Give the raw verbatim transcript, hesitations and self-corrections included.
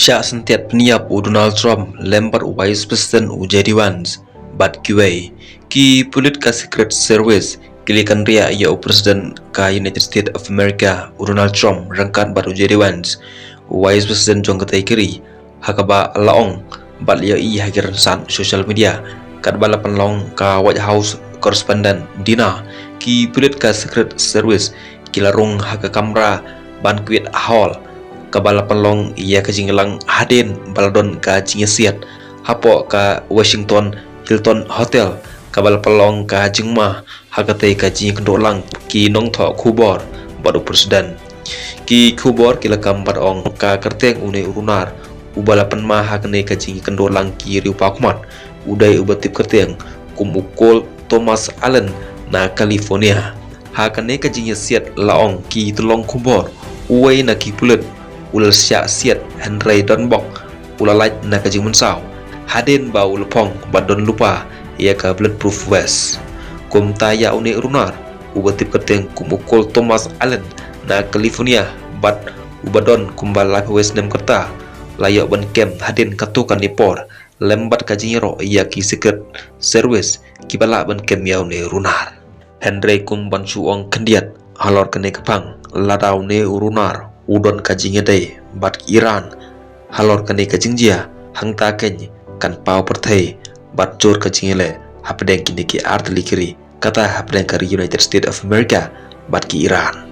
Shah syntiat pynïap u Donald Trump lem bad u Vice President u J D Vance bad kiwei. Ki pulit ka Secret Service ki la kynriah ïa u President ka United States of America u Donald Trump ryngkat bad u J D Vance, u Vice President jong katei ka ri, ha kaba la ong bad la ïohi ha ki rynsan social media, katba la pynlong ka White House Correspondent Dinner. Ki pulit ka Secret Service ki la rung ha ka kamra banquet hall kaba la pynlong ïa ka jingïalang hadien ba la don ka jingïasiat hapoh ka Washington Hilton Hotel, kaba la pynlong ka jingma ha katei ka jingïakynduh lang. Ki nongthoh khubor bad u President. Ki khubor ki la kam bad ong ka kyrteng une u runar uba la pynma ha kane ka jingïakynduh lang ki riewpawkhmat u dei uba tip kyrteng kum u Cole Thomas Allen na California. Ha kane ka jingïasiat, la ong ki tyllong khubor, uwei na ki pulit u la shah siat hynrei don bok u la lait na ka jingmynsaw hadien ba u la phong bad don lypa ïa ka bulletproof vest. Kumta ïa une u runar uba tip kyrteng kum u Cole Thomas Allen na California bad uba don kumba laiphew wei snem ka rta, la ïoh ban kem hadien katto katne por lem bad ka jingïaroh ïa ki Secret Service kiba lah ban kem ïa une u runar. Hynrei kum ban shu ong khyndiat halor kane ka phang, lada une u runar u don ka jingïadei bad ki Iran halor kane ka jingjia, hangta keiñ kan paw pyrthei bad jur ka jingïaleh hapdeng kine ki artylli ki ri, kata hapdeng ka ri United States of America bad ki Iran.